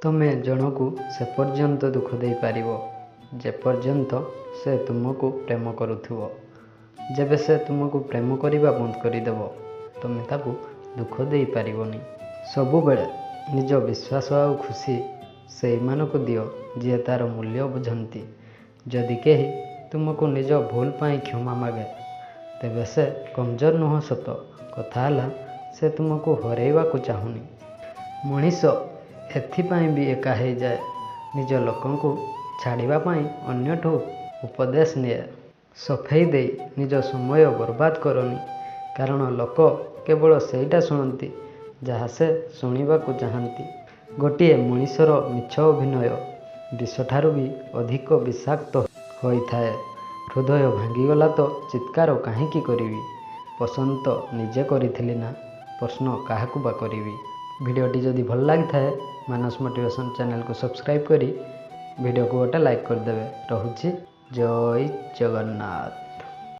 ତୁମେ ଜଣକୁ ସେପର୍ଯ୍ୟନ୍ତ ଦୁଃଖ ଦେଇପାରିବ, ଯେପର୍ଯ୍ୟନ୍ତ ସେ ତୁମକୁ ପ୍ରେମ କରୁଥିବ। ଯେବେ ସେ ତୁମକୁ ପ୍ରେମ କରିବା ବନ୍ଦ କରିଦେବ, ତୁମେ ତାକୁ ଦୁଃଖ ଦେଇପାରିବନି। ସବୁବେଳେ ନିଜ ବିଶ୍ୱାସ ଆଉ ଖୁସି ସେଇମାନଙ୍କୁ ଦିଅ ଯିଏ ତା'ର ମୂଲ୍ୟ ବୁଝନ୍ତି। ଯଦି କେହି ତୁମକୁ ନିଜ ଭୁଲ ପାଇଁ କ୍ଷମା ମାଗେ, ତେବେ ସେ କମଜୋର ନୁହଁ। ସତ କଥା ହେଲା, ସେ ତୁମକୁ ହରେଇବାକୁ ଚାହୁଁନି। ମଣିଷ ଏଥିପାଇଁ ବି ଏକା ହେଇଯାଏ, ନିଜ ଲୋକଙ୍କୁ ଛାଡ଼ିବା ପାଇଁ ଅନ୍ୟଠୁ ଉପଦେଶ ନିଏ। ସଫେଇ ଦେଇ ନିଜ ସମୟ ବର୍ବାଦ କରନି, କାରଣ ଲୋକ କେବଳ ସେଇଟା ଶୁଣନ୍ତି ଯାହା ସେ ଶୁଣିବାକୁ ଚାହାନ୍ତି। ଗୋଟିଏ ମଣିଷର ମିଛ ଅଭିନୟ ବିଷଠାରୁ ବି ଅଧିକ ବିଷାକ୍ତ ହୋଇଥାଏ। ହୃଦୟ ଭାଙ୍ଗିଗଲା ତ ଚିତ୍କାର କାହିଁକି କରିବି? ପସନ୍ଦ ତ ନିଜେ କରିଥିଲି ନା, ପ୍ରଶ୍ନ କାହାକୁ ବା କରିବି? ଭିଡ଼ିଓଟି ଯଦି ଭଲ ଲାଗିଥାଏ, ମାନସ ମୋଟିଭେସନ୍ ଚ୍ୟାନେଲକୁ ସବସ୍କ୍ରାଇବ୍ କରି ଭିଡ଼ିଓକୁ ଗୋଟେ ଲାଇକ୍ କରିଦେବେ। ରହୁଛି, ଜୟ ଜଗନ୍ନାଥ।